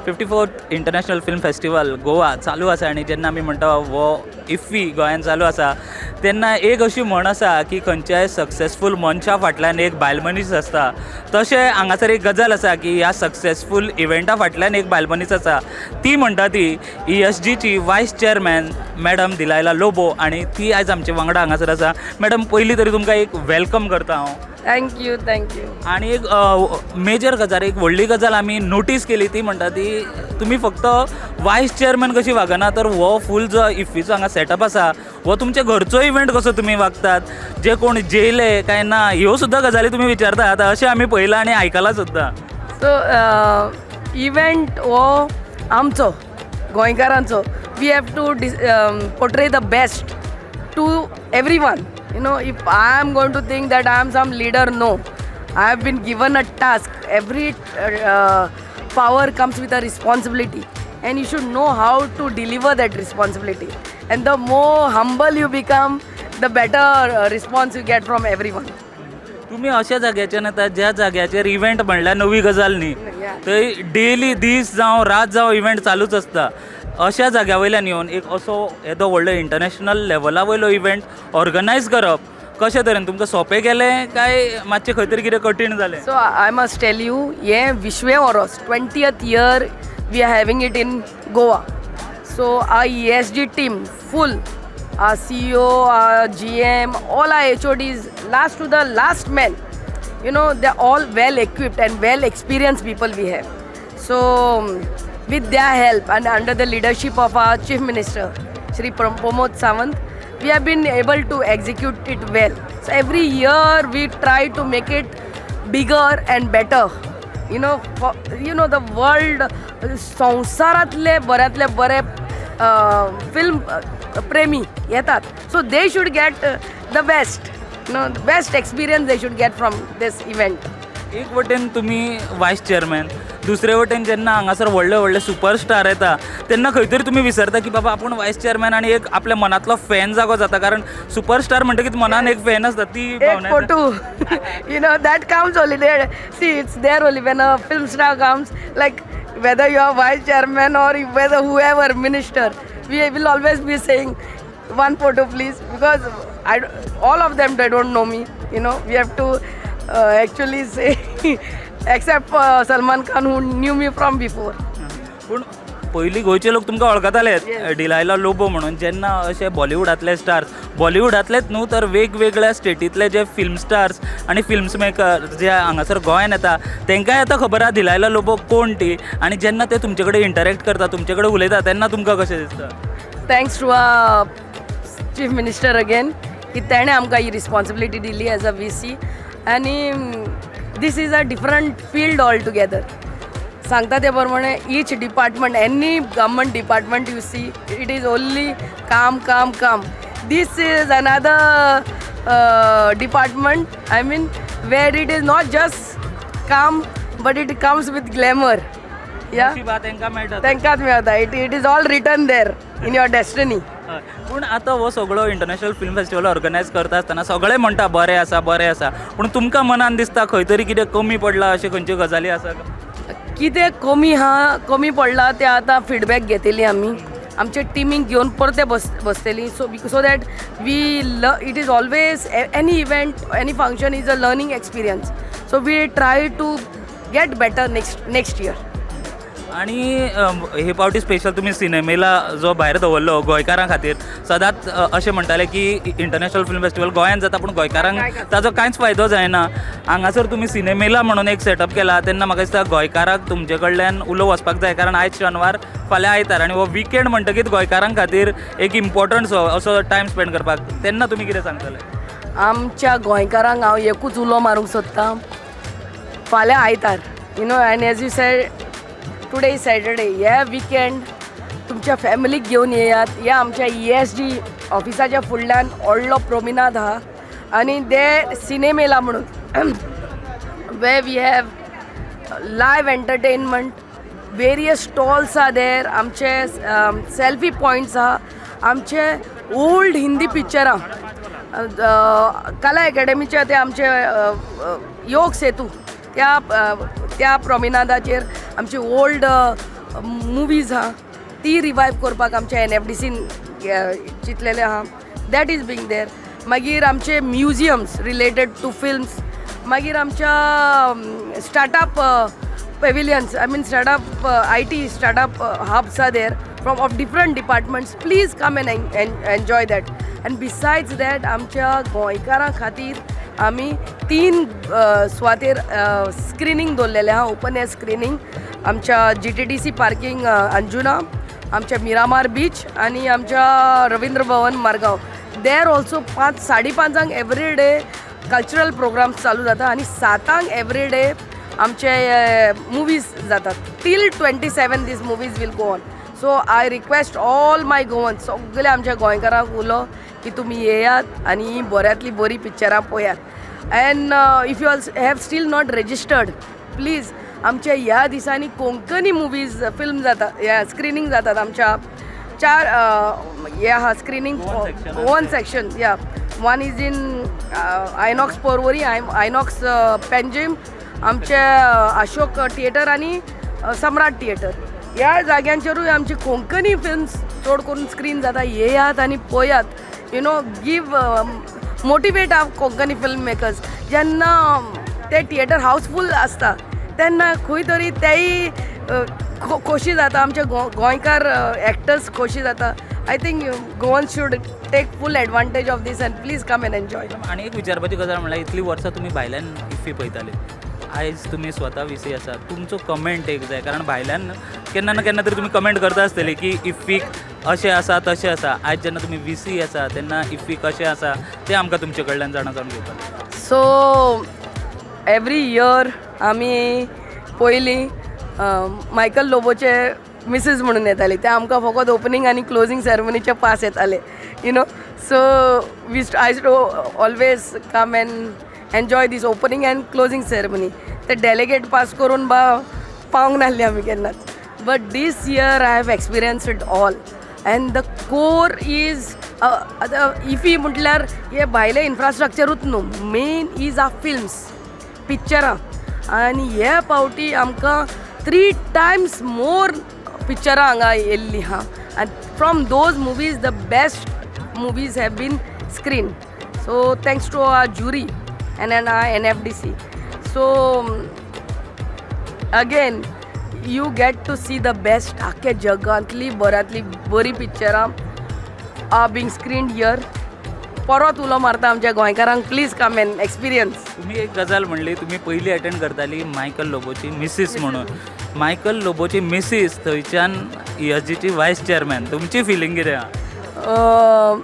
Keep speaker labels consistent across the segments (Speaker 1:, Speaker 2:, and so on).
Speaker 1: 54th International Film Festival Goa चालू आसा आनी जेन्ना आमी म्हणटा हो इफ्फी गोंयांत चालू आसा, तेन्ना एक अशी म्हण आसा की खंयच्याय सक्सेसफूल मनशा फाटल्यान एक बायल मनीस आसता. तशें हांगासर एक गजाल आसा की ह्या सक्सेसफूल इवेंटा फाटल्यान एक बायल मनीस आसा. ती म्हणटा ती ईएसजीची वायस चेअरमॅन मॅडम दिलायला लोबो आनी ती आयज आमचे वांगडा हांगासर आसा. मॅडम, पयलीं तरी तुमकां एक welcome करता हांव.
Speaker 2: Thank you, thank you.
Speaker 1: आनी एक मेजर गजाल, एक व्हडली गजाल आमी नोटीस केली, ती म्हणटा ती तुमी फक्त वायस चेअरमॅन कशी वागना, तर हो फूल जो इफ्फीचो हांगा सेटअप आसा, हो तुमच्या घरचो इव्हेंट कसो तुमी वागतात. जे कोण जेयले काय ना, ह्यो सुद्दां गजाली तुमी विचारता आतां, अशें आमी पळयलां आनी आयकलां सुद्दां.
Speaker 2: सो इव्हेंट हो आमचो गोंयकारांचो. We have to portray the best to everyone. If I am going to think that I am some leader, no. I have been given a task. Every power comes with a responsibility and you should know how to deliver that responsibility, and the more humble you become, the better response you get from everyone.
Speaker 1: तुमी अशा जाग्याच्यान येता ज्या जाग्याचेर event म्हणल्यार नवी गजाल न्ही. थंय डेली दीस जावं रात जावं इव्हेंट चालूच आसता. अशा जाग्या वयल्यान येवन एक असो येदो व्हडलो इंटरनॅशनल लेवला वयलो इव्हेंट ऑर्गनायज करप कशें तरेन तुमकां सोंपें गेलें काय मातशें खंय तरी कितें कठीण जालें?
Speaker 2: So I must tell you, हें विसवें वरोस, 20th year we are having it in Goa. So our ESG team full, our CEO, our GM, all our HODs, last to the last man, they're all well equipped and well experienced people we have. So with their help and under the leadership of our Chief Minister, Shri Pramod Sawant, we have been able to execute it well. So every year we try to make it bigger and better. For the world, संवसारांतले बऱ्यांतले बरे film प्रेमी येतात, so they should get the best experience they should get from this event.
Speaker 1: एक वटेन तुमी voice chairman, दुसरे वटेन जेन्ना हांगासर व्हडले व्हडले सुपरस्टार येता, तेन्ना खंय तरी तुमी विसरता की बाबा आपूण वायस चेअरमॅन आनी एक आपल्या मनांतलो फॅन जागो जाता, कारण सुपरस्टार म्हणटकीच मनान एक फॅन आसता ती
Speaker 2: एक
Speaker 1: भावना येता.
Speaker 2: Photo, that comes only there. See, it's there only when a film star comes, like whether you are vice chairman or whether whoever minister, we will always be saying, "One photo, please," because all of them, they don't know me. We have to actually say, except for Salman Khan, who knew me from before.
Speaker 1: पूण पयलीं गोंयचे लोक तुमकां वळखताले Delilah Lobo म्हणून. जेन्ना अशे बॉलिवूडांतले stars, बॉलिवूडांतलेच न्हू तर वेगवेगळ्या स्टेटींतले जे फिल्म स्टार्स आनी फिल्म्स मेकर जे हांगासर गोंयान येता, तांकांय आतां खबर आहा डिलायला लोबो कोण ती. आनी जेन्ना ते तुमचे कडेन इंटरेक्ट करता, तुमचे कडेन उलयता, तेन्ना तुमकां कशें दिसता?
Speaker 2: Thanks to Chief Minister again की तेणें आमकां ही रिस्पॉन्सिबिलिटी दिली एज अ वीसी. आनी this is a different field altogether. सांगता ते प्रमाणे each department, any government department you see, it is only काम, काम, काम. This is another department, I mean, where it is not just काम but it comes with glamour, yeah.
Speaker 1: नशिबा तांकां मेळटा.
Speaker 2: तांकांच मेळटा. It is all written there in your destiny.
Speaker 1: हय. पूण आतां हो सगळो इंटरनॅशनल फिल्म फेस्टिवल ऑर्गनायज करता आसतना सगळे म्हणटा बरें आसा, बरें आसा, पूण तुमकां मनान दिसता खंय तरी कितें कमी पडलां, अशें खंयच्यो गजाली आसा?
Speaker 2: कितें कमी आहा, कमी पडलां तें आतां फिडबॅक घेतली आमी, आमचे टिमीक घेवन परते बसतली, so that we it is always, any event, any function is a learning experience, so we try to get better next year.
Speaker 1: आनी हे पावटी स्पेशल तुमी सिनेमेला जो भायर दवरलो गोंयकारां खातीर. सदांच अशें म्हणटाले की इंटरनॅशनल फिल्म फेस्टिवल गोंयांत जाता पूण गोंयकारांक ताजो कांयच फायदो जायना. हांगासर तुमी सिनेमेला म्हणून एक सेटअप केला, तेन्ना म्हाका दिसता गोंयकाराक तुमचे कडल्यान उलो वचपाक जाय, कारण आयज शेनवार, फाल्यां आयतार आनी हो विकेंड म्हणटकीच गोंयकारां खातीर एक इम्पॉर्टंट असो टायम स्पेंड करपाक. तेन्ना तुमी कितें सांगतले?
Speaker 2: आमच्या गोंयकारांक हांव एकूच उलो मारूंक सोदतां. फाल्यां आयतार, and as you said, today is Saturday. हे विकेंड तुमच्या फॅमिलीक घेवन येयात. ह्या आमच्या ईएसजी ऑफिसाच्या फुडल्यान व्हडलो प्रोमिनाद आहा आनी ते सिनेमेला म्हणून, where we have live entertainment, various stalls are there, आमचे सेल्फी पॉयंट्स आहा, आमचे ओल्ड हिंदी पिक्चरां, कला एकाडेमीचे ते आमचे योग सेतू, त्या प्रोमिनादाचेर आमची ओल्ड मुवीज आहा ती रिवायव करपाक आमच्या एनएफडीसीन चिंतलेलें आहा, that is being there. मागीर आमचे म्युजियम्स रिलेटेड टू फिल्म्स, मागीर आमच्या startup pavilions, I mean startup, IT startup hubs are there from of different departments. Please come and enjoy that. And besides that, आमच्या गोंयकारां खातीर आमी तीन सुवातेर स्क्रिनींग दवरलेलें आहा, ओपन एयर स्क्रिनींग, आमच्या जीटीडीसी पार्कींग अंजुना, आमच्या मिरामार बीच आनी आमच्या रवींद्र भवन मारगांव. There also पांच 5:30 एवरी डे कल्चरल प्रोग्राम्स चालू जाता आनी 7 सांक एवरी डे आमचे मुवीज जातात. Till 27 these movies will go on. So I request all my Goan, सगळे आमच्या गोंयकारांक उलो की तुमी येयात आनी ही बऱ्यांतली बरी पिक्चरां पळयात. And if you all have still not registered, please, आमच्या ह्या दिसांनी कोंकणी मुवीज फिल्म जाता, स्क्रिनींग जातात. आमच्या चार हे आहा screening. One section, yeah, one is in INOX Porvorim, INOX Panjim, आमचे अशोक थिएटर आनी सम्राट थिएटर. ह्या जाग्यांचेरूय आमची कोंकणी फिल्म्स चड करून स्क्रीन जाता. येयात आनी पळयात, give motivate our Konkani film makers. जेन्ना ते थिएटर हावसफूल आसता तेन्ना खंय तरी तेय खोशी जाता, आमचे गोंयकार एक्टर्स खोशी जाता. I think Goan should take full advantage of this and please come and enjoy.
Speaker 1: आनी एक विचारपाची गजाल म्हणल्यार, इतलीं वर्सां तुमी भायल्यान इफ्फी पळयताले, आयज तुमी स्वता विसी आसा, तुमचो कमेंट एक जाय, कारण भायल्यान केन्ना ना केन्ना तरी तुमी कमेंट करता आसतली की इफ्फीक अशें आसा, तशें आसा. आयज जेन्ना तुमी विसी आसा तेन्ना इफ्फी कशें आसा तें आमकां तुमचे कडल्यान जाणा जावन घेवपाक.
Speaker 2: सो एवरी इयर आमी पयलीं मायकल लोबोचे मिसीस म्हणून येताली, ते आमकां फकत ओपनींग आनी क्लोजींग सेरेमनीचे पास येताले. So we I always come and enjoy this opening and closing ceremony. ते डेलिगेट पास करून बा पावंक नासली आमी केन्नाच, but this year I have experience it all. And the core is आतां इफी म्हटल्यार हे भायलें इन्फ्रास्ट्रक्चरूच न्हू, मेन is are films, पिक्चरां. आनी हे फावटी आमकां थ्री टायम्स मोर पिक्चरां हांगा येयल्लीं आहा आनी from those movies the best movies have been screen. So thanks to our jury and our NFDC. So again you get to see the best. आख्ख्या जगांतली बऱ्यांतली बरीं पिक्चरां are being screened here. परत उलो मारता आमच्या गोंयकारांक, please come and experience.
Speaker 1: तुम्ही एक गजाल म्हणली, तुम्ही पयली अटेंड करताली मायकल लोबोची मिसीस म्हणून. मायकल लोबोची मिसीस थंयच्यान ईएसजीची वायस चेअरमॅन, तुमची फिलींग कितें आहा?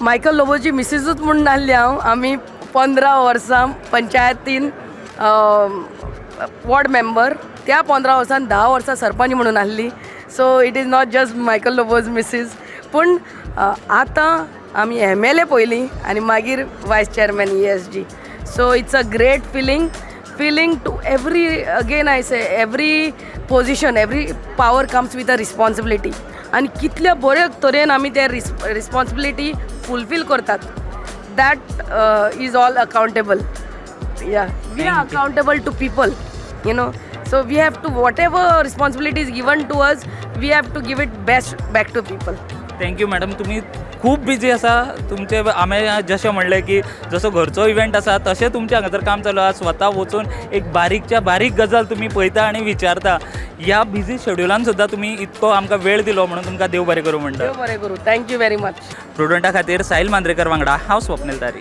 Speaker 2: मायकल लोबोची मिसीसूच म्हूण नासली हांव, आमी 15 वर्सां पंचायतीन वॉर्ड मेंबर, त्या 15 वर्सान 10 वर्सां सरपंच म्हणून आहली. So it is not just Michael Lobo's missus, पूण आतां आमी एमएलए पयलीं आनी मागीर vice chairman ESG. So it's a great feeling to every, again I say, every position, every power comes with a responsibility. आनी कितल्या बरे तरेन आमी ते रिस्पॉन्सिबिलिटी फुलफील करतात, that is all accountable. Yeah, we are accountable to people. So we have to, whatever responsibility is given to us, we have to give it best back to people.
Speaker 1: Thank you madam. तुमी खूब busy आसा. तुमचे हांवें जशें म्हणलें की जसो घरचो इव्हेंट आसा तशें तुमचें हांगासर काम चालू आसा. स्वता वचून एक बारीकच्या बारीक गजाल तुमी पळयता आनी विचारता. ह्या बिजी शेड्युलान सुद्दां तुमी इतको आमकां वेळ दिलो म्हणून तुमकां देव बरें करूं म्हणटा.
Speaker 2: देव बरें करूं, thank you very much.
Speaker 1: प्रुडंटा खातीर साहिल मांद्रेकर वांगडा हांव स्वप्नील तारी.